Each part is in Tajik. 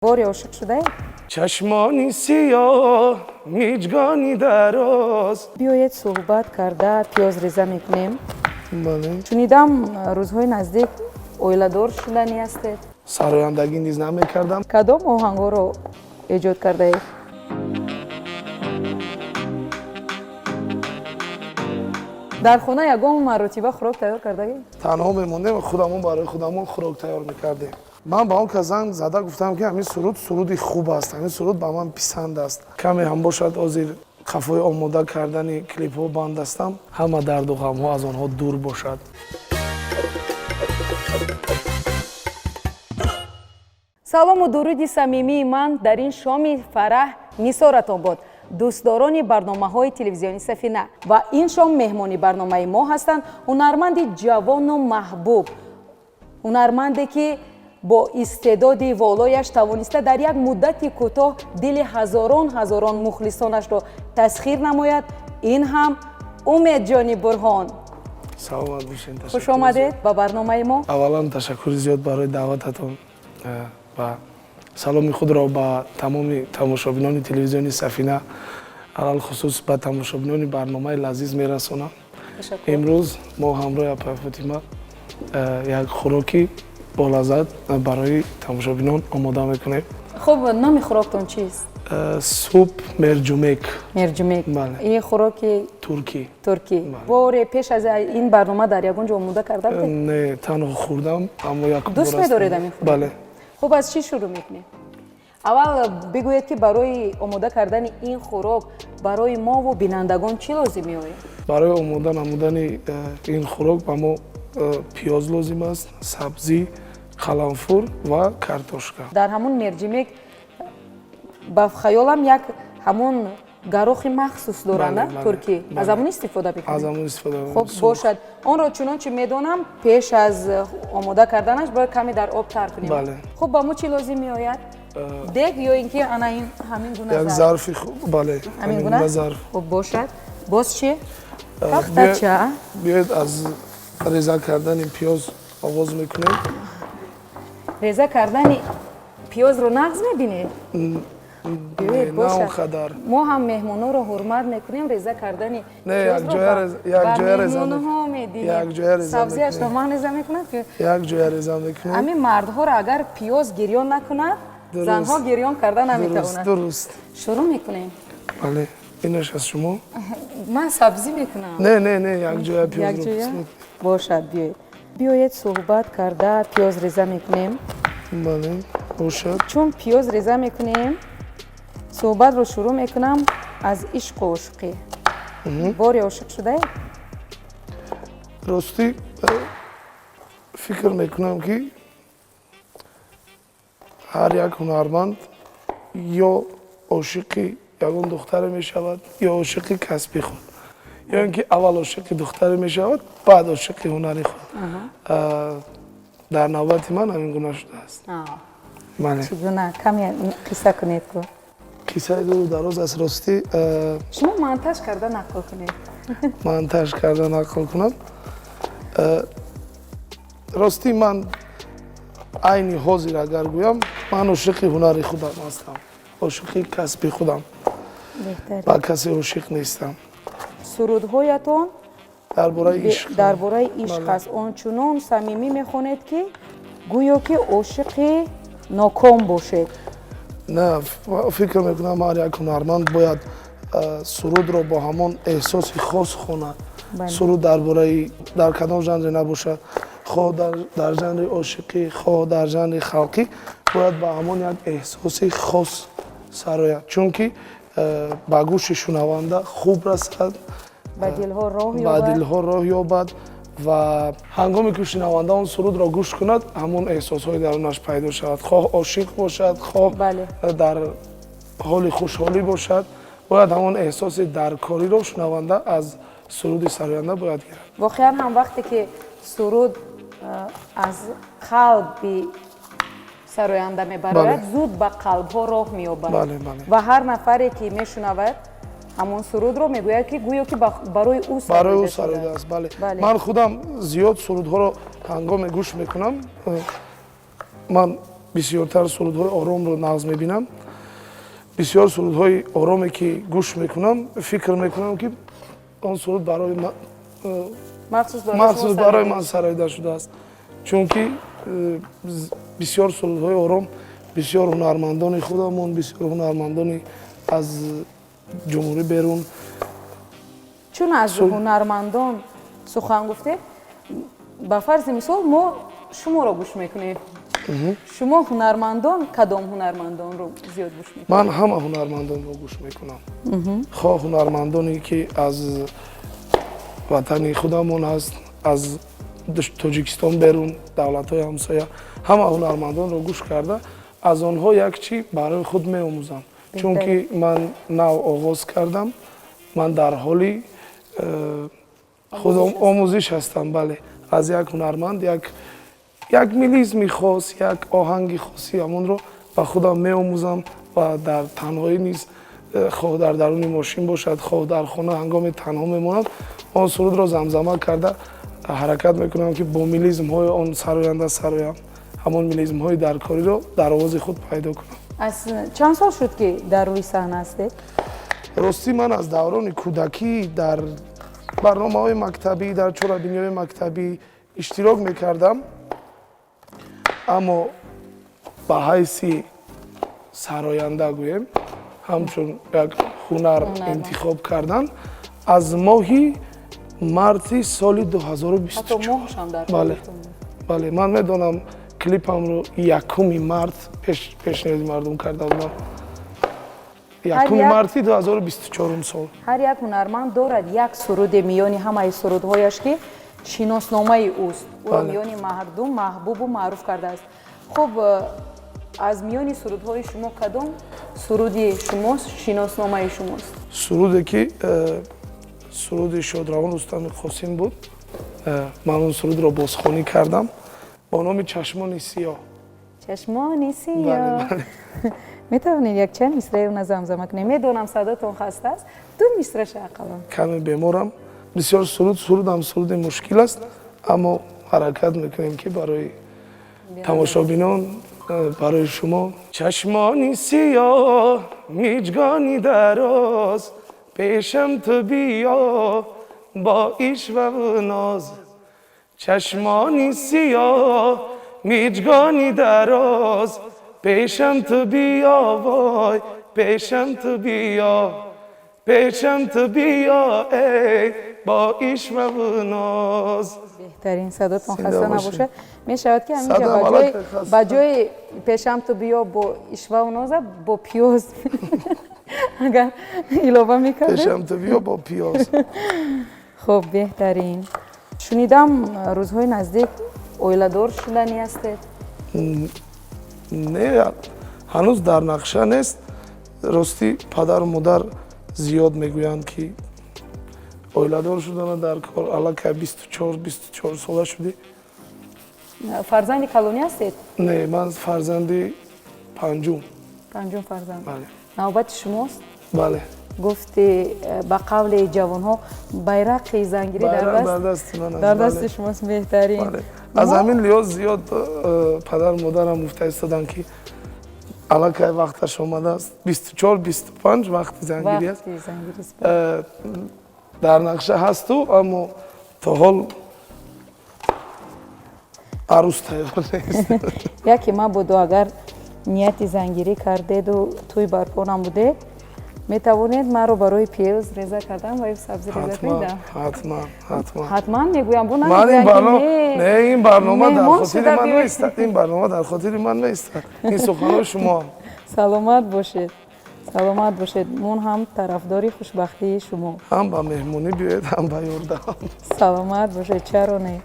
Боре ошиқ шудаед? Чашмони сиёҳ, миҷгони дароз. Биёед, суҳбат карда пиёз реза мекунем. Бале. Шунидам, рӯзҳои наздик оиладор шуданӣ ҳастед. Сарояндагӣ низ намекардам. Кадом оҳангҳоро эҷод кардаед? Дар хона ягон маротиба хӯрок тайёр кардагӣ? Танҳо мемондем, худамон барои худамон хӯрок тайёр мекардем. Ман ба он кас занг зада гуфтам, ки ҳамин суруд суруди хуб аст, ҳамин суруд ба ман писанд аст. Каме ҳам бошад, ҳозир қафои омода кардани клипҳо банд ҳастам. Ҳама дарду ғамҳо аз онҳо дур бошад. Салому дуруди самимии ман дар ин шоми фараҳ нисоратон бод, дӯстдорони барномаҳои телевизиони Сафина. Ва ин шом меҳмони барномаи мо ҳастанд ҳунарманди ҷавону маҳбуб, ҳунарманде, ки бо истеъдоди волояш тавониста дар як муддати кӯтоҳ дили ҳазорон ҳазорон мухлисонашро тасхир намояд. Ин ҳам Умедҷони Бурҳон. Саломат бошед. Хуш омадед ба барномаи мо. Аввалан, ташаккури зиёд барои даъвататон ва саломи худро ба тамоми тамошобинони телевизиони Сафина, алалхусус ба тамошобинони барномаи лазиз мерасонам. Имрӯз мо ҳамроҳи апай Фотима як хӯроки болаззат барои тамошобинон омода мекунем. Хуб, номи хӯроктон чист? Суп мерҷумек. Мерҷумек. Бале. Ин хӯроки туркӣ. Туркӣ. Боре пеш аз ин барнома дар ягон ҷо омода карда будед? Не, танҳо хӯрдам, аммо як Дӯст медоред ҳамин хӯрок? Бале. Хуб, аз чӣ шурӯъ мекунем? Аввал бигӯед, ки барои омода кардани ин хӯрок барои мову бинандагон чӣ лозим меояд? Барои омода намудани ин хӯрок ба мо пиёз лозим аст, сабзӣ, қаламфур ва картошка. Дар ҳамун мерҷимек, ба хаёлам, як ҳамун гарохи махсус доранд, туркӣ, аз ҳамун истифода мекунед? Аз ҳамун истифода. Хуб бошад, онро, чунончи медонам, пеш аз омода карданаш бояд каме дар об тар кунем. Хуб, ба мо чӣ лозим меояд? Дег ё ин ки ана ин ҳамин гуна? Як зарфи хуб, бале. Ҳамин гуна зарф. Хуб бошад. Боз чӣ? Пахтача. Биёед, аз реза кардани пиёз оғоз мекунем. Реза кардани пиёзро нағз мебинед? Не, на он қадар. Мо ҳам меҳмонҳоро ҳурмат мекунем, реза кардани Не, якҷоя реза. Меҳмонҳо медиҳем. Сабзиашро ман реза мекунам. Якҷоя реза мекунем. Ҳамин мардҳоро агар пиёз гирён накунад, занҳо гирён карда наметавонанд. Дуруст. Шурӯъ мекунем. Бале, инаш аз шумо. Ман сабзӣ мекунам. Не, не, не, якҷоя пиёзро. Бошад, биёед. Биёед, суҳбат карда пиёз реза мекунем. Бале, бошад. Чун пиёз реза мекунем, суҳбатро шурӯъ мекунам аз ишқу ошиқӣ. Боре ошиқ шудаед? Ростӣ, фикр мекунам, ки ҳар як ҳунарманд ё ошиқи ягон духтаре мешавад, ё ошиқи касби худ, ё ин ки аввал ошиқи духтаре мешавад, баъд ошиқи ҳунари худ. Дар навбати ман ҳамин гуна шудааст. Бале. Чӣ гуна? Каме қисса кунед ку. Қиссаи дуру дароз аст, ростӣ. Шумо монтаж карда нақл кунед. Монтаж карда нақл кунам. Ростӣ, ман айни ҳозир агар гӯям, ман ошиқи ҳунари худам ҳастам, ошиқи касби худам, ба касе ошиқ нестам. Сурудҳоятон дар бораи ишқ. Дар бораи ишқ аст. Ончунон самимӣ мехонед, ки гӯё ки ошиқи ноком бошед. Не, фикр мекунам, ҳар як ҳунарманд бояд сурудро бо ҳамон эҳсоси хос хонад. Суруд дар бораи дар кадом жанре набошад, хоҳ дар жанри ошиқӣ, хоҳ дар жанри халқӣ, бояд ба ҳамон як эҳсоси хос сарояд, чунки ба гӯши шунаванда хуб расад, ба дилҳо роҳ ба дилҳо роҳ ёбад ва ҳангоме ки шунаванда он сурудро гӯш кунад, ҳамон эҳсосҳои дарунаш пайдо шавад. Хоҳ ошиқ бошад, хоҳ дар ҳоли хушҳолӣ бошад, бояд ҳамон эҳсоси даркориро шунаванда аз суруди сароянда бояд гирад. Воқеан ҳам, вақте ки суруд аз қалби сароянда мебарояд, зуд ба қалбҳо роҳ меёбад ва ҳар нафаре, ки мешунавад ҳамон сурудро, мегӯяд, ки гӯё ки барои ӯ барои ӯ сароидааст. Бале, ман худам зиёд сурудҳоро ҳангоме гӯш мекунам, ман Бисёртар сурудҳои оромро нағз мебинам. Бисёр сурудҳои ороме, ки гӯш мекунам, фикр мекунам, ки он суруд барои махсус барои ман сароида шудааст, чунки бисёр сурудҳои ором, бисёр ҳунармандони худамон, бисёр ҳунармандони аз ҷумҳурӣ берун. Чун аз ҳунармандон сухан гуфтед, ба фарзи мисол, мо шуморо гӯш мекунем. Шумо ҳунармандон, кадом ҳунармандонро зиёд гӯш мекунед? Ман ҳама ҳунармандонро гӯш мекунам, хоҳ ҳунармандоне, ки аз ватани худамон аст, аз Тоҷикистон берун, давлатҳои ҳамсоя. Ҳама ҳунармандонро гӯш карда, аз онҳо як чӣ барои худ меомӯзам, чунки ман нав оғоз кардам, ман дар ҳоли худ омӯзиш ҳастам. Бале, аз як ҳунарманд як мелизми хос, як оҳанги хоси ҳамонро ба худам меомӯзам ва дар танҳоӣ низ, хоҳ дар даруни мошин бошад, хоҳ дар хона, ҳангоми танҳо мемонам, он сурудро замзама карда, ҳаракат мекунам, ки бо мелизмҳои он сароянда сароям, ҳамон мелизмҳои даркориро дар овози худ пайдо кунам. Аз чанд сол шуд, ки дар рӯи саҳна ҳастед? Ростӣ, ман аз даврони кӯдакӣ дар барномаҳои мактабӣ, дар чорабиниҳои мактабӣ иштирок мекардам, аммо ба ҳайси сароянда, гӯем, ҳамчун як ҳунар интихоб кардан аз моҳи марти соли 2024. Бале, бале, ман медонам, клипамро 1 март пешниҳоди мардум карда будам, 1 марти 2024-ум сол. Ҳар як ҳунарманд дорад як суруде миёни ҳамаи сурудҳояш, ки шиносномаи ӯст, ӯро миёни мардум маҳбубу маъруф кардааст. Хуб, аз миёни сурудҳои шумо кадом суруди шумост, шиносномаи шумост? Суруде ки суруди шодравон Рустами Қосим буд, ман он сурудро бозхонӣ кардам бо номи «Чашмони сиёҳ». «Чашмони сиёҳ». Метавонед якчанд мисраи она замзама кунед? Медонам, садотон хаста аст, ду мисраша ақаллан. Каме беморам. Бисёр сурудам суруди мушкил аст, аммо ҳаракат мекунем, ки барои тамошобинон, барои шумо. Чашмони сиёҳ, миҷгони дароз, пешам ту биё бо ишваву ноз. Чашмони сиёҳ, миҷгони дароз, пешам ту биё, вой, пешам ту биё, пешам ту биё, эй, бо ишваву ноз. Беҳтарин, садотон хаста набошад. Мешавад, ки ҳаминҷа ба ҷои «пешам ту биё бо ишваву ноза» бо пиёз агар илова мекардед? «Пешам ту биё бо пиёз». Хуб, беҳтарин. Шунидам, рӯзҳои наздик оиладор шуданӣ ҳастед. Не, ҳанӯз дар нақша нест. Ростӣ, падару модар зиёд мегӯянд, ки оиладор шудана дар кор, аллакай 24 сола шудӣ. Фарзанди калонӣ ҳастед? Не, ман фарзанди панҷум. Панҷум фарзанд. Бале. Навбати шумост? Бале. Гуфти, ба қавли ҷавонҳо, байрақи зангирӣ дар дасти ман. Дар дасти шумост. Беҳтарин. Аз ҳамин лиҳоз зиёд падару модарам гуфта истоданд, ки аллакай вақташ омадааст, 24, 25 вақти зангирӣ аст. Дар нақша ҳасту, аммо то ҳол арӯс тайёр нест. Яке мабодо, агар нияти зангирӣ кардеду тӯй барпо намудед, метавонед маро барои пиёз реза кардан ва сабзӣ реза кунед. Ҳатман, ҳатман. Ҳатман мегӯям, бо. Не, ин барнома дар хотири ман меистад, ин барнома дар хотири ман меистад, ин суханҳои шумо. Саломат бошед, саломат бошед. Мон ҳам тарафдори хушбахтии шумо. Ҳам ба меҳмонӣ биёед, ҳам ба ёрдам. Саломат бошед, чаро не.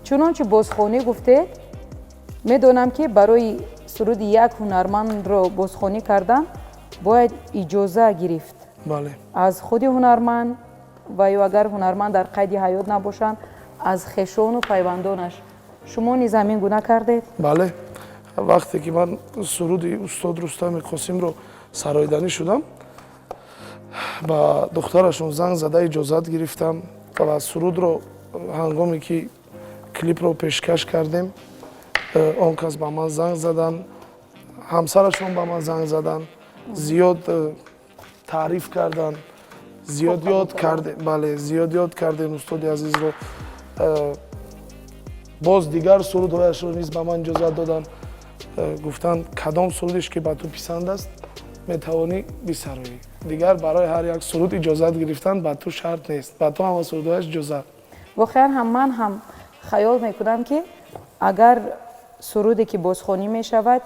Чунончи бозхонӣ гуфтед, медонам, ки барои суруди як ҳунармандро бозхонӣ кардан бояд иҷоза гирифт. Бале. Аз худи ҳунарманд ва ё агар ҳунарманд дар қайди ҳаёт набошанд, аз хешону пайвандонаш. Шумо низ ҳамин гуна кардед? Бале, вақте ки ман суруди устод Рустами Қосимро сароиданӣ шудам, ба духтарашон занг зада, иҷозат гирифтам ва сурудро, ҳангоме ки клипро пешкаш кардем, он кас ба ман занг заданд. Ҳамсарашон ба ман занг заданд, зиёд таъриф карданд, зиёд ёд кардем, бале, зиёд ёд кардем устоди азизро. Боз дигар сурудҳояшро низ ба ман иҷозат доданд. Гуфтанд, кадом сурудеш ки ба ту писанд аст, метавонӣ бисароӣ, дигар барои ҳар як суруд иҷозат гирифтан ба ту шарт нест, ба ту ҳама сурудҳояш иҷозат. Воқеан ҳам, ман ҳам хаёл мекунам, ки агар суруде ки бозхонӣ мешавад,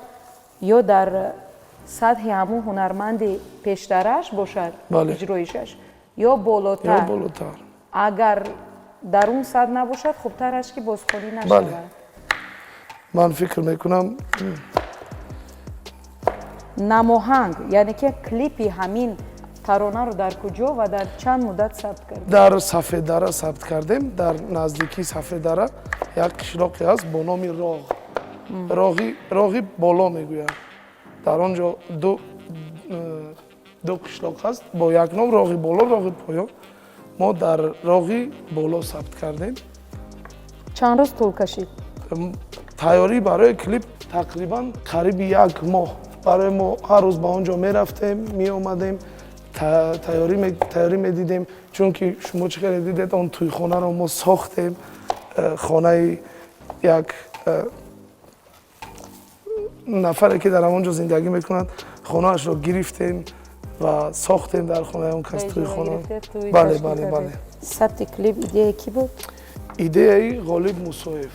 ё дар сатҳи ҳамун ҳунарманди пештараш бошад иҷроишаш, ё болотар. Ё болотар. Агар дар он сатҳ набошад, хубтар аст, ки бозхонӣ нашавад. Ман фикр мекунам. Намоҳанг, яъне ки клипи ҳамин таронаро дар куҷо ва дар чанд муддат сабт кардед? Дар Сафеддара сабт кардем. Дар наздикии Сафеддара як қишлоқе ҳаст бо номи Роғ, Роғи Боло мегӯянд. Дар он ҷо ду қишлоқ ҳаст бо як ном: Роғи Боло, Роғи Поён. Мо дар Роғи Боло сабт кардем. Чанд рӯз тӯл кашид? Тайёрӣ барои клип тақрибан қариби як моҳ барои мо. Ҳар рӯз ба он ҷо мерафтем, меомадем, тайёрӣ медидем, чунки шумо чӣ хеле дидед, он тӯйхонаро мо сохтем. Хонаи як нафаре ки дар ҳамон ҷо зиндагӣ мекунад, хонаашро гирифтем ва сохтем дар хонаи он кас тӯйхона. Бале. Сабти клип идеяи кӣ буд? Идеяи Ғолиб Мусоев.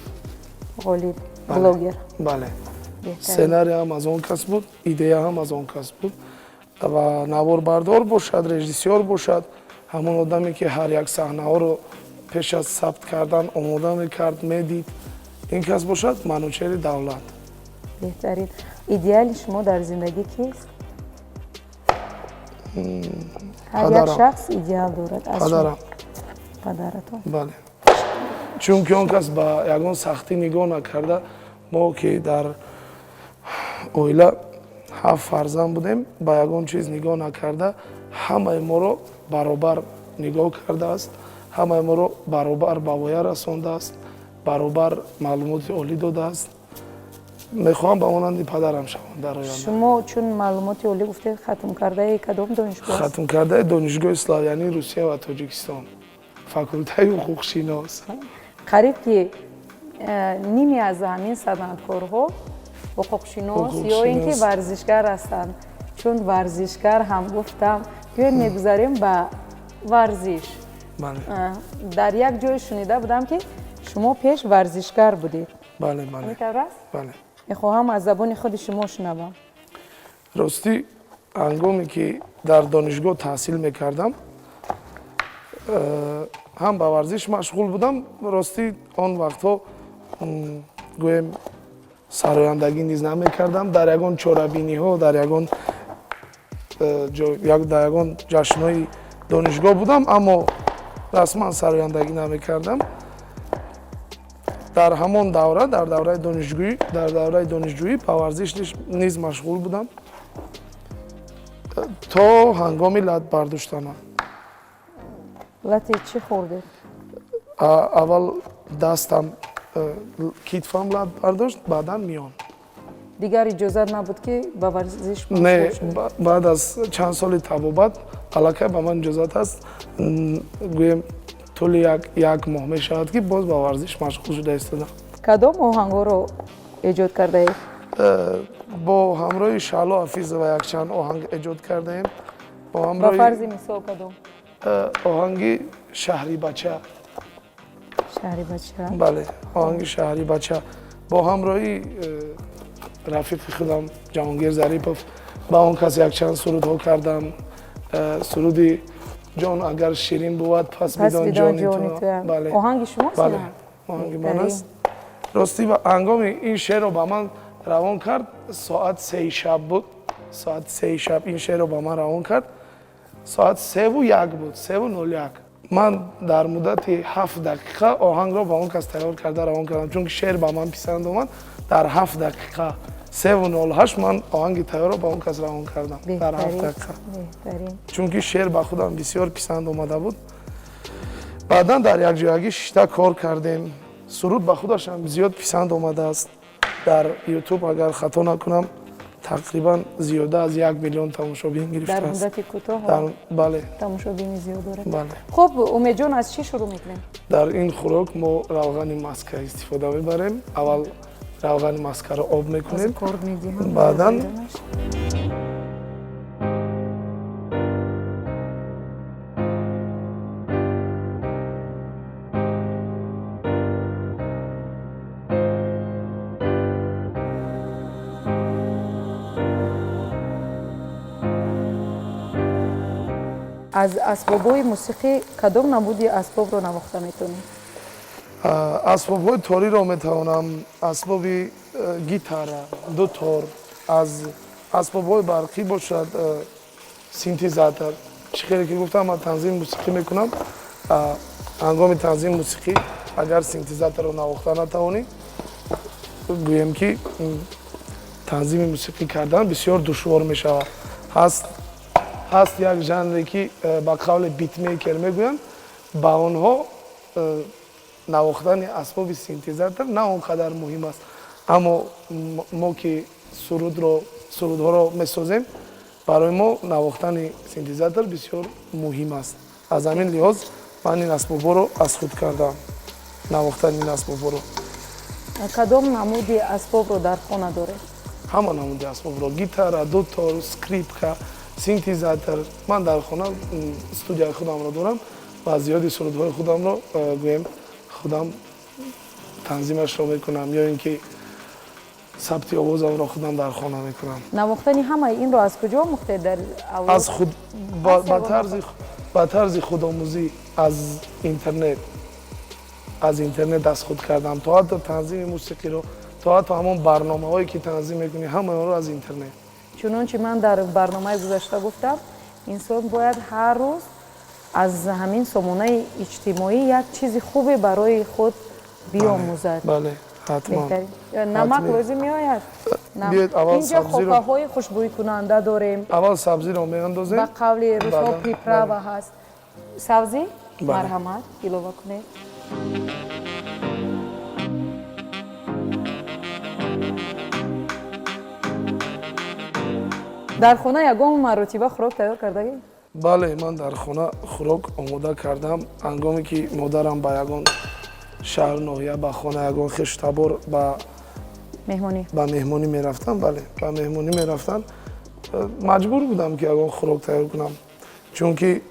Ғолиб блогер? Бале, сценарий ҳам аз он кас буд, идея ҳам аз он кас буд ва наворбардор бошад, режиссёр бошад, ҳамон одаме ки ҳар як саҳнаҳоро пеш аз сабт кардан омода мекард, медид, ин кас бошад Манучери Давлат. Беҳтарин. Идеали шумо дар зиндагӣ кист? Ҳар як шахс идеал дорад. Падарам. Падаратон? Бале, чунки он кас ба ягон сахтӣ нигоҳ накарда, мо ки дар оила ҳафт фарзанд будем, ба ягон чиз нигоҳ накарда, ҳамаи моро баробар нигоҳ кардааст, ҳамаи моро баробар ба воя расондааст, баробар маълумоти олӣ додааст. Мехоҳам ба монанди падарам шавам дар оянда. Шумо чун маълумоти олӣ гуфтед, хатмкардаи кадом донишгоҳ? Хатмкардаи Донишгоҳи славянии Русия ва Тоҷикистон, факултаи ҳуқуқшинос. Қариб ки ними аз ҳамин санъаткорҳо ҳуқуқшинос ё ин ки варзишгар ҳастанд. Чун варзишгар ҳам гуфтам, биёед мегузарем ба варзиш. Дар як ҷое шунида будам, ки шумо пеш варзишгар будед. Бале. Ҳамин тавр аст? Бале. Мехоҳам аз забони худи шумо шунавам. Ростӣ, ҳангоме ки дар донишгоҳ таҳсил мекардам, ҳам ба варзиш машғул будам. Ростӣ, он вақтҳо, гӯем, сарояндагӣ низ намекардам. Дар ягон чорабиниҳо, дар ягон ҷашнҳои донишгоҳ будам, аммо расман сарояндагӣ намекардам. Дар ҳамон давра, дар давраи донишҷӯӣ ба варзиш низ машғул будам то ҳангоми лат бардоштанам. Лати чӣ хӯрдед? Аввал дастам, китфам лат бардошт, баъдан миён. Дигар иҷозат набуд, ки ба варзиш? Не, баъд аз чанд соли табобат аллакай ба ман иҷозат аст. Гӯем, тӯли як моҳ мешавад, ки боз ба варзиш машғул шуда истодам. Кадом оҳангҳоро эҷод кардаед? Бо ҳамроҳи Шаҳло Ҳафизова якчанд оҳанг эҷод кардаем. Ба фарзи мисол, кадом? Оҳанги «Шаҳри бача». «Шаҳри бача». Бале, оҳанги «Шаҳри бача» бо ҳамроҳи рафиқи худам Ҷаҳонгир Зарипов. Ба он кас якчанд сурудҳо кардам. Суруди «Ҷон агар ширин бувад, пас бидон ҷони ту». Оҳанги шумост? Бале, оҳанги ман аст. Ростӣ, ҳангоми ин шеърро ба ман равон кард, соат 3-и шаб буд. Соати 3-и шаб ин шеърро ба ман равон кард, соат 3:01 буд, 3:01. Ман дар муддати 7 дақиқа оҳангро ба он кас тайёр карда равон кардам, чунки шеър ба ман писанд омад. Дар 7 дақиқа, 3:08, ман оҳанги тайёрро ба он кас равон кардам дар 7 дақиқа, чунки шеър ба худам бисёр писанд омада буд. Баъдан дар якҷоягӣ шишта кор кардем. Суруд ба худашам зиёд писанд омадааст. Дар Ютуб, агар хато накунам, Тақрибан зиёда аз 1 миллион тамошобин Дар гирифтааст. муддати кӯтоҳ Бале. тамошобини зиёд дорад. Бале. Хуб, Умедҷон, аз чӣ шурӯъ мекунем? Дар ин хӯрок мо равғани маска истифода мебарем. Аввал равғани маскаро об мекунем. Корд медиҳам. Баъдан Аз асбобҳои мусиқӣ кадом намуди асбобро навохта метавонед? Асбобҳои ториро метавонам, асбоби гитара, дутор, аз асбобҳои барқӣ бошад, синтезатор. Чӣ хеле ки гуфтам, ман танзими мусиқӣ мекунам. Ҳангоми танзими мусиқӣ агар синтезаторро навохта натавонӣ, гӯем ки танзими мусиқӣ кардан бисёр душвор мешавад. Ҳаст як жанре, ки ба қавле битмейкер мегӯянд, ба онҳо навохтани асбоби синтезатор на он қадар муҳим аст, аммо мо ки сурудҳоро месозем, барои мо навохтани синтезатор бисёр муҳим аст. Аз ҳамин лиҳоз ман ин асбобҳоро аз худ кардам, навохтани ин асбобҳоро. Кадом намуди асбобро дар хона доред? Ҳама намуди асбобро: гитара, дутор, скрипка, синтезатор. Ман дар хона студияи худамро дорам ва зиёди сурудҳои худамро, гӯем, худам танзимашро мекунам ё ин ки сабти овозамро худам дар хона мекунам. Навохтани ҳамаи инро аз куҷо омӯхтед дар Аз худ, ба тарзи худомӯзӣ, аз интернет аз худ кардам, то ҳатто танзими мусиқиро, то ҳатто ҳамон барномаҳое ки танзим мекунӣ, ҳамаи онро аз интернет. Чунончи ман дар барномаи гузашта гуфтам, инсон бояд ҳар рӯз аз ҳамин сомонаи иҷтимоӣ як чизи хубе барои худ биомӯзад. Бале, ҳатман. Намак лозим меояд. Инҷа хокаҳои хушбӯйкунанда дорем. Аввал сабзиро меандозем. Ба қавли русҳо, приправа ҳаст. Сабзӣ, марҳамат, илова кунед. Дар хона ягон маротиба хӯрок тайёр кардагӣ? Бале, ман дар хона хӯрок омода кардам. Ҳангоме ки модарам ба ягон шаҳру ноҳия, ба хона ягон хештабор, ба меҳмонӣ ба меҳмонӣ мерафтам, бале, ба меҳмонӣ мерафтан, маҷбур будам, ки ягон хӯрок тайёр кунам, чунки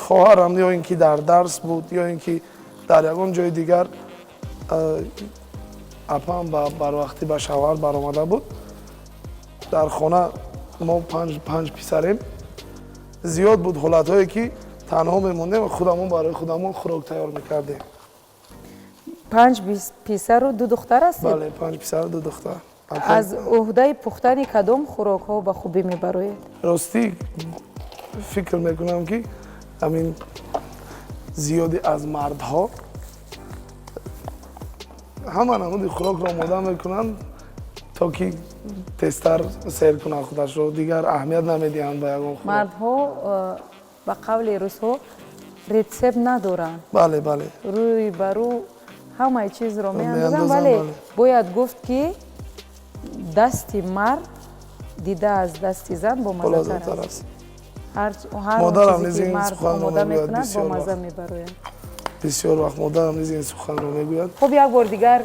хоҳарам ё ин ки дар дарс буд, ё ин ки дар ягон ҷои дигар, апаам барвақтӣ ба шавҳар баромада буд. Дар хона мо панҷ писарем. Зиёд буд ҳолатҳое, ки танҳо мемондем ва худамон барои худамон хӯрок тайёр мекардем. Панҷ писару ду духтар ҳастед? Бале, панҷ писару ду духтар. Аз уҳдаи пухтани кадом хӯрокҳо ба хубӣ мебароед? Ростӣ, фикр мекунам, ки ҳамин зиёди аз мардҳо ҳама намуди хӯрокро омода мекунанд, то ки тезтар сер кунанд худашро, дигар аҳамият намедиҳанд ба ягон хӯрок. Мардҳо ба қавли русҳо рецепт надоранд. Бале, бале. Рӯй ба рӯ ҳамаи чизро меандозанд, вале бояд гуфт, ки дасти мард дида аз дасти зан бомаззатар аст. Ҳар Модарам чизе ки мард омода мекунад, бомазза мебарояд. Бисёр вақт модарам низ ин суханро мегӯяд. Хуб, як бор дигар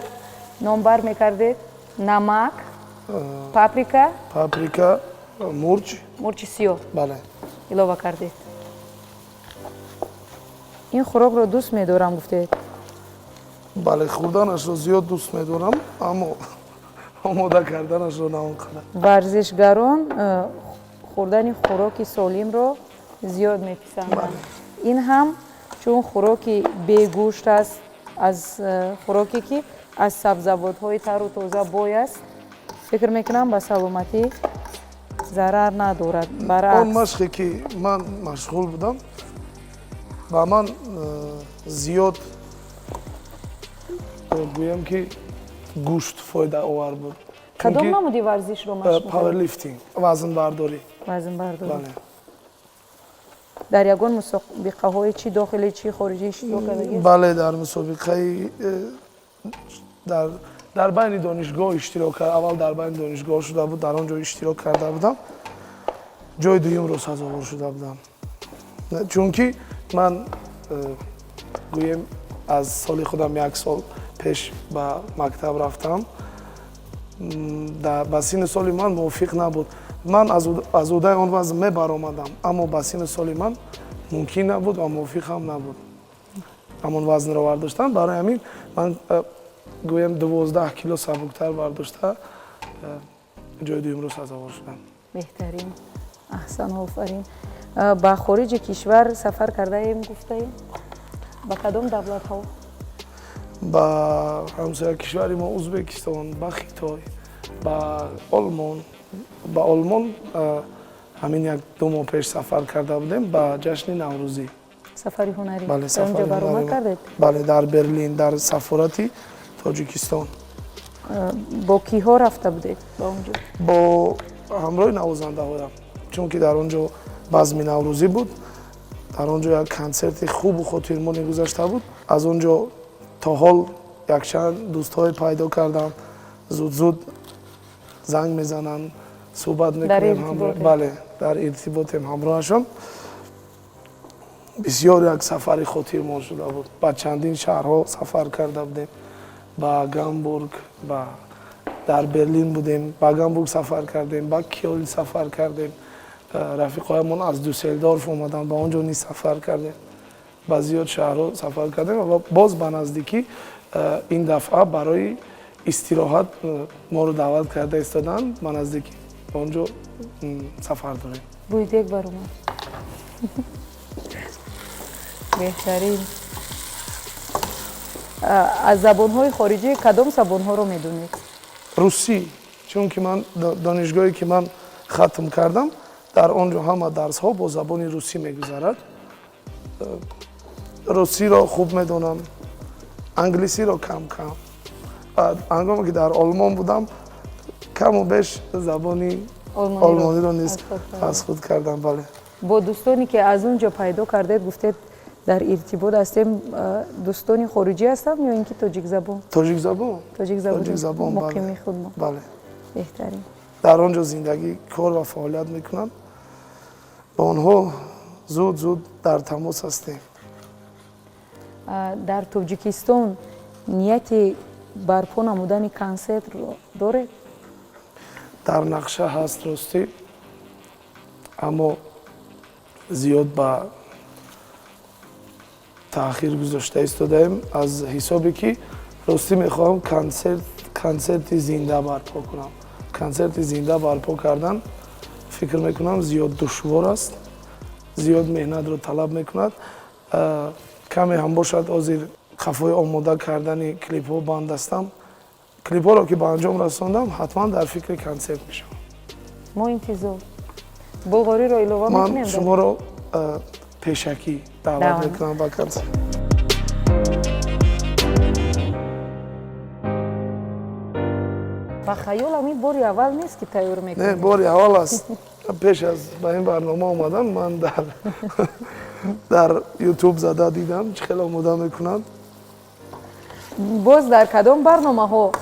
номбар мекардед: намак, паприка. Паприка, мурч. Мурчи сиёҳ. Бале. Илова кардед. Ин хӯрокро дӯст медорам, гуфтед. Бале, хӯрданашро зиёд дӯст медорам, аммо омода карданашро на он қадар. Варзишгарон хӯрдани хӯроки солимро зиёд меписанданд. Ин ҳам чун хӯроки бегӯшт аст, аз хӯроке ки аз сабзавотҳои тару тоза бой аст, фикр мекунам, ба саломатӣ зарар надорад. Он баръакс. Машқе ки ман машғул будам, ба ман зиёд, гӯям ки, гӯшт фоидаовар буд. Кадом Чунки, намуди варзишро машқ мекардед? Пауэрлифтинг, вазнбардорӣ. Вазнбардорӣ. Бале. Дар ягон мусобиқаҳои чи дохилӣ, чи хориҷӣ иштирок кардагӣ? Бале, дар мусобиқаи дар Дар байни донишгоҳ иштирок кард, аввал дар байни донишгоҳ шуда буд, дар он ҷо иштирок карда будам, ҷои дуюмро сазовор шуда будам, чунки ман гӯем аз соли худам як сол пеш ба мактаб рафтам, ба синну соли ман мувофиқ набуд. Ман аз уҳдаи он вазн мебаромадам, аммо ба синну соли ман мумкин набуд ва мувофиқ ҳам набуд ҳамон вазнро бардоштан. Барои ҳамин ман гӯем 12 кило сабуктар бардошта ҷои дуюмро сазовор шудам. Беҳтарин, аҳсан, офарин. Ба хориҷи кишвар сафар кардаем гуфтаем, ба кадом давлатҳо? Ба ҳамсоя кишвари мо Узбекистон, ба Хитой, ба Олмон. Ба Олмон ҳамин 1-2 моҳ пеш сафар карда будем ба ҷашни Наврӯзӣ. Сафари ҳунарӣ? Бале, сафари баромад кардед? Бале, дар Берлин, дар сафорати Тоҷикистон. Бо киҳо рафта будед ба он ҷо? Бо ҳамроҳи навозандаҳоям, чунки дар он ҷо базми наврӯзӣ буд, дар он ҷо як консерти хубу хотирмоне гузашта буд. Аз он ҷо то ҳол якчанд дӯстҳое пайдо кардам, зуд-зуд занг мезананд, суҳбат мекунем. Бале, дар иртиботем ҳамроҳашон. Бисёр як сафари хотирмон шуда буд. Ба чандин шаҳрҳо сафар карда будем, ба Гамбург, ба дар Берлин будем, ба Гамбург сафар кардем, ба Кёлн сафар кардем, рафиқҳоямон аз Дюссельдорф омаданд, ба он ҷо низ сафар кардем, ба зиёд шаҳрҳо сафар кардем ва боз ба наздикӣ ин дафъа барои истироҳат моро даъват карда истоданд, ба наздикӣ ба он ҷо сафар дорем. Бӯйдек баромад. Беҳтарин. Аз забонҳои хориҷӣ кадом забонҳоро медонед? Русӣ, чунки ман донишгоҳе ки ман хатм кардам, дар он ҷо ҳама дарсҳо бо забони русӣ мегузарад. Русиро хуб медонам, англисиро кам кам. Ҳангоме ки дар Олмон будам, каму беш забони олмониро низ аз худ кардам. Бале. Бо дӯстоне ки аз он ҷо пайдо кардед, гуфтед дар иртибот ҳастем, дӯстони хориҷӣ ҳастанд ё ин ки тоҷикзабон? Тоҷикзабон. Тоҷикзабон, муқими худ мо. Бале. Беҳтарин. Дар он ҷо зиндагӣ, кор ва фаъолият мекунанд. Бо онҳо зуд зуд дар тамос ҳастем. Дар Тоҷикистон нияти барпо намудани консертро доред? Дар нақша ҳаст ростӣ, аммо зиёд ба таъхир гузошта истодаем, аз ҳисобе ки ростӣ мехоҳам консерти зинда барпо кунам. Консерти зинда барпо кардан фикр мекунам зиёд душвор аст, зиёд меҳнатро талаб мекунад. Каме ҳам бошад ҳозир қафои омода кардани клипҳо банд ҳастам. Клипҳоро ки ба анҷом расондам, ҳатман дар фикри консерт мешавам. Мо интизор. Булғориро илова мекунем? Ман шуморо пешакӣ даъват мекунам ба консерт. Ба хаёлам ин бори аввал нест ки тайёр мекунед. Не, бори аввал аст. Пеш аз ба ин барнома омадан ман дар Ютуб зада дидам чӣ хел омода мекунанд. Боз дар кадом барномаҳо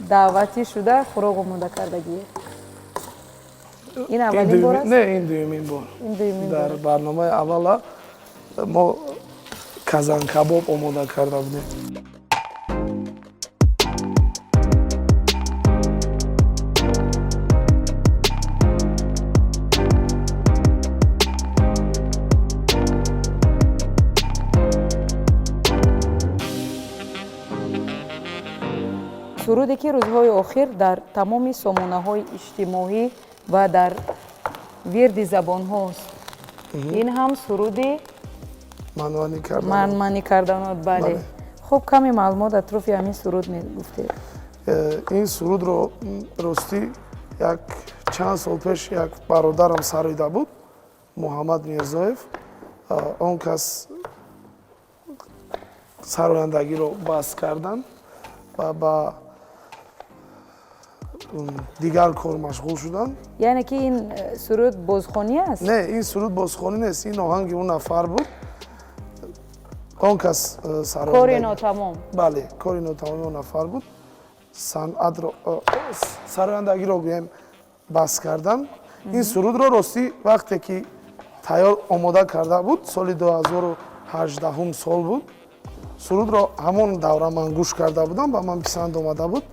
даъватӣ шуда хӯрок омода кардагӣ? Ин аввалин бор аст? Не, ин дуюмин бор. Дар барномаи аввала мо казанкабоб омода карда будем. Суруде ки рӯзҳои охир дар тамоми сомонаҳои иҷтимоӣ ва дар вирди забонҳост, ин ҳам суруди манманӣ карданот. Бале, хуб, каме маълумот атрофи ҳамин суруд мегуфтед. Ин сурудро ростӣ як чанд сол пеш як бародарам сароида буд, Муҳаммад Мирзоев. Он кас сарояндагиро баст карданд ва ба дигар кор машғул шуданд. Яъне ки ин суруд бозхонӣ аст? Не, ин суруд бозхонӣ нест, ин оҳанги он нафар буд. Он кас сароянда. Кори нотамом. Бале, кори нотамоми он нафар буд. Санъатро, сарояндагиро гӯем, бас кардам, ин сурудро, ростӣ, вақте ки тайёр, омода карда буд, соли 2018-ум сол буд. Сурудро ҳамон давра ман гӯш карда будам, ба ман писанд омада буд.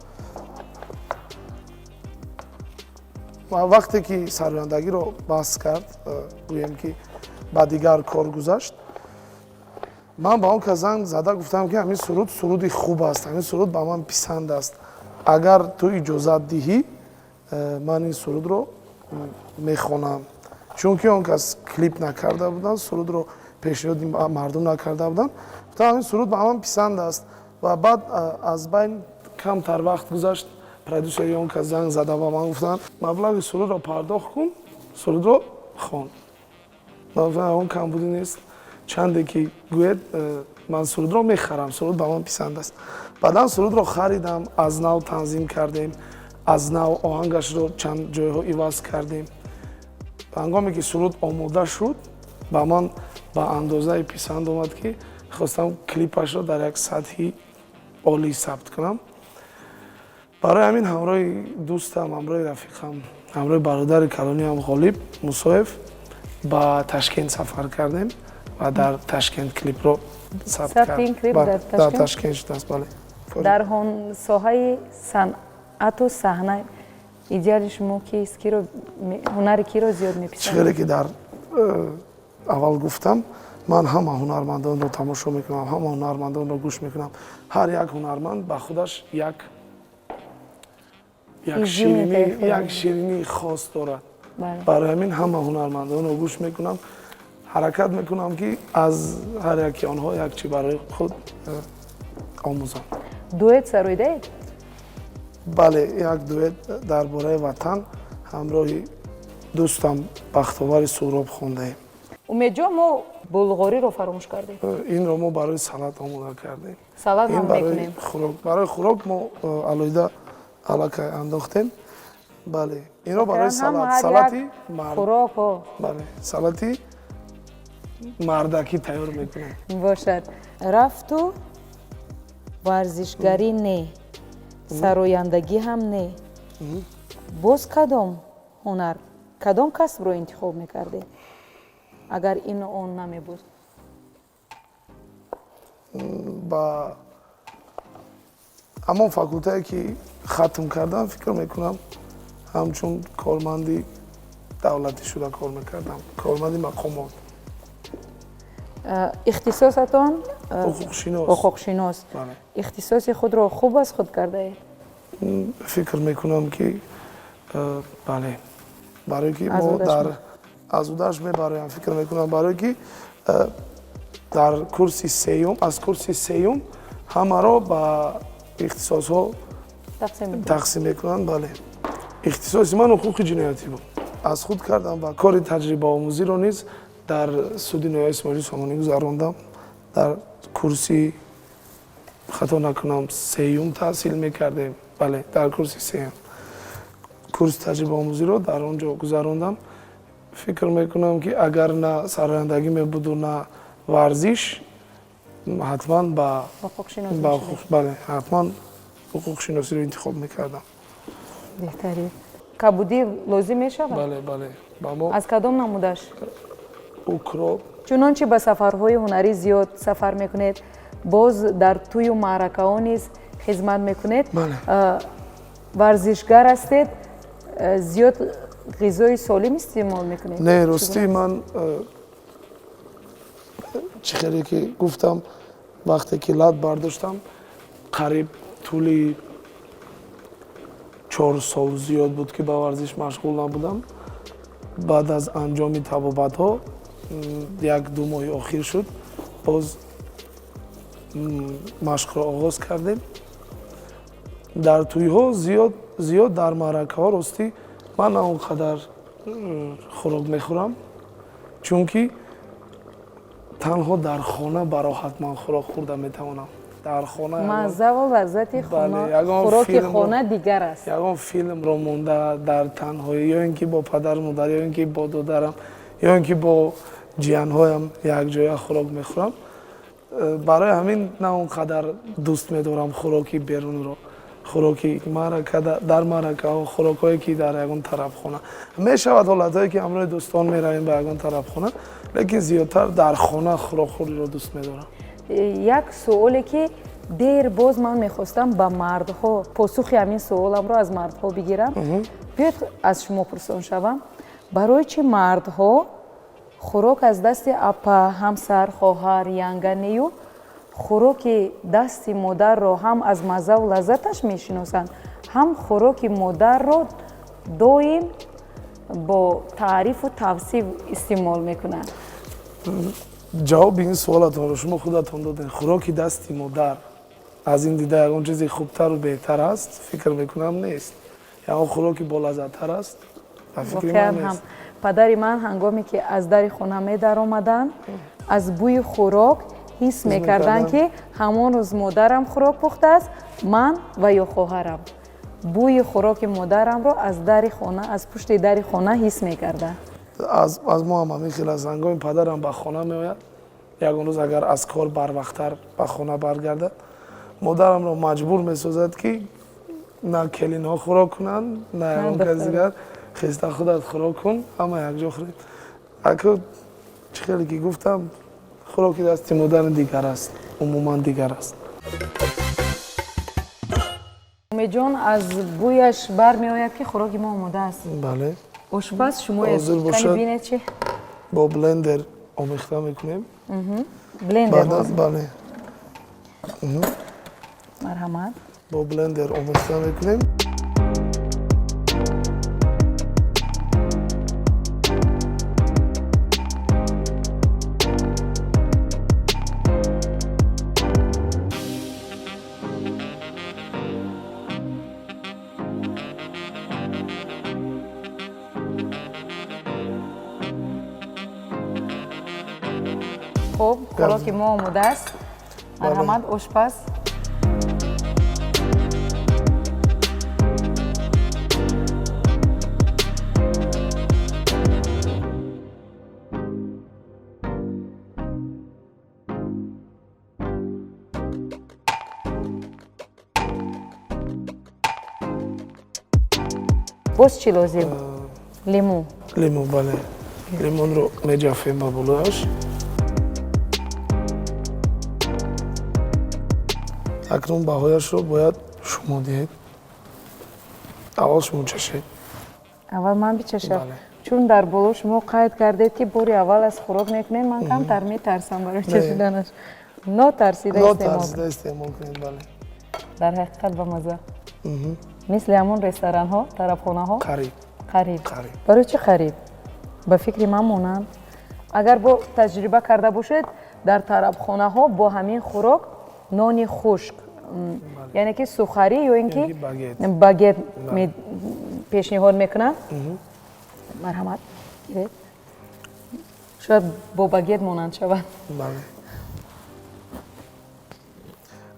Ва вақте ки сарояндагиро бас кард, гӯем ки ба дигар кор гузашт, ман ба он кас занг зада гуфтам, ки ҳамин суруд суруди хуб аст, ҳамин суруд ба ман писанд аст, агар ту иҷозат диҳӣ, ман ин сурудро мехонам, чунки он кас клип накарда буданд, сурудро пешниҳоди мардум накарда буданд. Гуфтам, ҳамин суруд ба ман писанд аст. Ва баъд аз байн камтар вақт гузашт, продюсери он кас занг зада ба ман гуфтанд: «Маблағи сурудро пардохт кун, сурудро хон». Ман гуфтам, он камбудӣ нест, чанде ки гӯед, ман сурудро мехарам, суруд ба ман писанд аст. Баъдан сурудро харидам, аз нав танзим кардем, аз нав оҳангашро чанд ҷойҳо иваз кардем. Ҳангоме ки суруд омода шуд, ба ман ба андозаи писанд омад, ки хостам клипашро дар як сатҳи олӣ сабт кунам. Барои ҳамин ҳамроҳи дӯстам, ҳамроҳи рафиқам, ҳамроҳи бародари калониам Ғолиб Мусоев ба Ташкент сафар кардем ва дар Ташкент клипро сабт дар Ташкент шудааст, бале. Дар соҳаи санъату саҳна идеали шумо кист? Киро, ҳунари киро зиёд меписандед? Чӣ хеле ки дар аввал гуфтам, ман ҳама ҳунармандонро тамошо мекунам, ҳама ҳунармандонро гӯш мекунам. Ҳар як ҳунарманд ба худаш як ширинии хос дорад. Барои ҳамин ҳама ҳунармандонро гӯш мекунам, ҳаракат мекунам, ки аз ҳар яки онҳо як чи барои худ омӯзам. Дуэт сароидаед? Бале, як дуэт дар бораи ватан ҳамроҳи дӯстам Бахтовари Суҳроб хондаем. Умедҷон, мо булғориро фаромӯш кардем. Инро мо барои салат омода кардем. Салат ҳам мекунем. Барои хӯрок мо алоҳида аллакай андохтем, бале. Инро барои салат, салати бале, салати мардакӣ тайёр мекунем. Бошад. Рафту варзишгарӣ не, сарояндагӣ ҳам не, боз кадом ҳунар, кадом касбро интихоб мекардед, агар ину он намебуд? Ба ҳамон факултае ки хатм кардам, фикр мекунам, ҳамчун корманди давлатӣ шуда кор мекардам, корманди мақомот. Ихтисосатон? Ҳуқуқшинос. Ҳуқуқшинос. Ихтисоси худро хуб аз худ кардаед? Фикр мекунам, ки бале, барое ки мо дар аз удаш мебароям, фикр мекунам, барое ки дар курси сеюм, аз курси сеюм ҳамаро ба ихтисосҳо тақсим мекунанд. Бале, ихтисоси ман ҳуқуқи ҷиноятӣ буд, аз худ кардам ва кори таҷрибаомӯзиро низ дар суди ноҳияи Исмоили Сомонӣ гузарондам. Дар курси, хато накунам, сеюм таҳсил мекардем, бале, дар курси сеюм курси таҷрибаомӯзиро дар он ҷо гузарондам. Фикр мекунам, ки агар на сарояндагӣ мебуду, на варзиш, ҳатман ба бале, ҳатман ҳуқуқшиносиро интихоб мекардам. Беҳтарин. Кабудӣ лозим мешавад? Бале, ба мо. Аз кадом намудаш? Укроп. Чунончи ба сафарҳои ҳунарӣ зиёд сафар мекунед, боз дар тӯю маъракаҳо низ хизмат мекунед, варзишгар ҳастед, зиёд ғизои солим истеъмол мекунед? Не, ростӣ, ман, чӣ хеле ки гуфтам, вақте ки лат бардоштам, қариб тӯли 4 сол зиёд буд, ки ба варзиш машғул набудам. Баъд аз анҷоми табобатҳо 1-2 моҳи охир шуд, боз машқро оғоз кардем. Дар тӯйҳо зиёд зиёд, дар маъракаҳо, ростӣ, ман на он қадар хӯрок мехӯрам, чунки танҳо дар хона бароҳат ман хӯрок хӯрда метавонам, дар хона. Маззаву лаззати хӯроки хона дигар аст. Ягон филмро монда, дар танҳоӣ, ё ин ки бо падару модар, ё ин ки бо додарам, ё ин ки бо ҷиянҳоям якҷоя хӯрок мехӯрам. Барои ҳамин на он қадар дӯст медорам хӯроки берунро. Хӯроки маърака, дар маъракаҳо, хӯрокҳое ки дар ягон тарабхона мешавад, ҳолатҳое ки ҳамроҳи дӯстон меравем ба ягон тарабхона, лекин зиёдтар дар хона хӯрокхӯриро дӯст медорам. Як суоле ки дер боз ман мехостам ба мардҳо, посухи ҳамин суоламро аз мардҳо бигирам, биёед аз шумо пурсон шавам: барои чӣ мардҳо хӯрок аз дасти апа, ҳамсар, хоҳар, янга нею хӯроки дасти модарро ҳам аз маззаву лаззаташ мешиносанд, ҳам хӯроки модарро доим бо таърифу тавсиф истеъмол мекунанд? Ҷавоби ин суолатонро шумо худатон додед. Хӯроки дасти модар, аз ин дида ягон чизи хубтару беҳтар аст, фикр мекунам, нест. Ягон хӯроки болаззаттар аст, ба фикри ман, воқеан ҳам нест. Падари ман ҳангоме ки аз дари хона медаромаданд, аз бӯи хӯрок ҳис мекарданд, ки ҳамон рӯз модарам хӯрок пухтааст. Ман ва ё хоҳарам бӯи хӯроки модарамро аз дари хона, аз пушти дари хона ҳис мекарданд. Аз мо ҳам ҳамин хел аст. Ҳангоми падарам ба хона меояд, ягон рӯз агар аз кор барвақттар ба хона баргардад, модарамро маҷбур месозад, ки на келинҳо хӯрок кунанд, на ягон кас дигар, хеста худат хӯрок кун, ҳама якҷо хӯрем. Аку чӣ хеле ки гуфтам, хӯроки дасти модар дигар аст, умуман дигар аст. Умедҷон, аз бӯяш бармеояд, ки хӯроки мо омода аст. Бале. Ошпаз шумо. Ҳозир бошад. Бинед чи. Бо блендер омехта мекунем. Блендер? Баъдан, бале. Марҳамат. Бо блендер омехта мекунем. Хуб, хӯроки мо омода аст. Марҳамат, ошпаз. Боз чӣ лозим? Лиму? Лиму, бале. Лимонро меҷафем ба болояш. Акнун баҳояшро бояд шумо диҳед. Аввал шумо чашед. Аввал ман бичашам? Бале. Чун дар боло шумо қайд кардед, ки бори аввал аз хӯрок мекунед, ман камтар метарсам барои чашиданаш. Нотарсида истеъмол. Нотарсида истеъмол кунед, бале. Дар ҳақиқат ба мазза, мисли ҳамон ресторанҳо, тарабхонаҳо. Қариб. Қариб. Қариб. Барои чӣ қариб? Ба фикри ман монанд. Агар бо таҷриба карда бошед, дар тарабхонаҳо бо ҳамин хӯрок нони хушк, яъне ки сухарӣ ё ин ки ё ки багет. Багет пешниҳод мекунанд. Марҳамат, гиред. Шояд бо багет монанд шавад. Бале,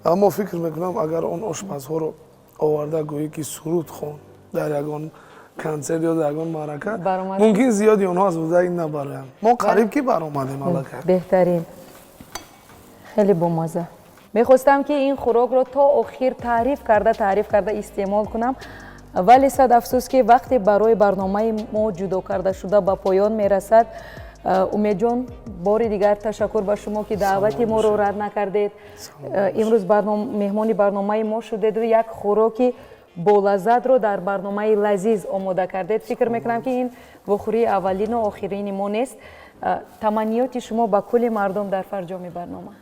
аммо фикр мекунам, агар он ошпазҳоро оварда гӯӣ, ки суруд хон дар ягон консерт ё дар ягон маърака, Баромад. мумкин зиёди онҳо аз уҳдаи ин набароянд. Мо қариб ки баромадем аллакай. Беҳтарин, хеле бомазза. Мехостам, ки ин хӯрокро то охир таъриф карда истеъмол кунам, вале сад афсӯс, ки вақте барои барномаи мо ҷудо карда шуда ба поён мерасад. Умедҷон, бори дигар ташаккур ба шумо, ки даъвати моро рад накардед, имрӯз меҳмони барномаи мо шудеду як хӯроки болаззатро дар барномаи лазиз омода кардед. Фикр мекунам, ки ин вохӯрии аввалину охирини мо нест. Таманниёти шумо ба кулли мардум дар фарҷоми барнома?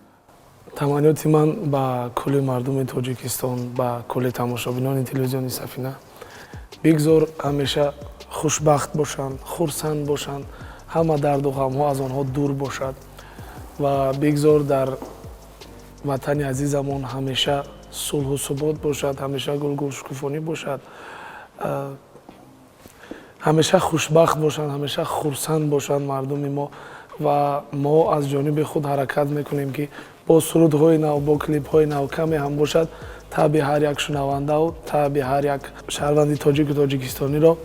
Таманниёти ман ба кулли мардуми Тоҷикистон, ба кулли тамошобинони телевизиони Сафина: бигзор ҳамеша хушбахт бошанд, хурсанд бошанд, ҳама дарду ғамҳо аз онҳо дур бошад ва бигзор дар ватани азизамон ҳамеша сулҳу субот бошад, ҳамеша гулгулшукуфонӣ бошад, ҳамеша хушбахт бошанд, ҳамеша хурсанд бошанд мардуми мо. Ва мо аз ҷониби худ ҳаракат мекунем, ки бо сурудҳои нав, бо клипҳои нав каме ҳам бошад, таъби ҳар як шунавандаву таъби ҳар як шаҳрванди тоҷику тоҷикистониро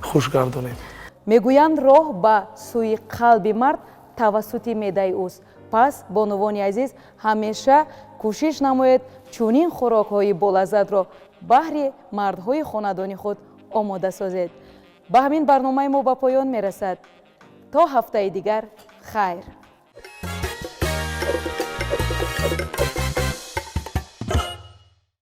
хуш гардонем. Мегӯянд, роҳ ба сӯи қалби мард тавассути меъдаи ӯст. Пас, бонувони азиз, ҳамеша кӯшиш намоед чунин хӯрокҳои болаззатро Баҳри мардҳои хонадони худ омода созед. Ба ҳамин барномаи мо ба поён мерасад. То ҳафтаи дигар, хайр.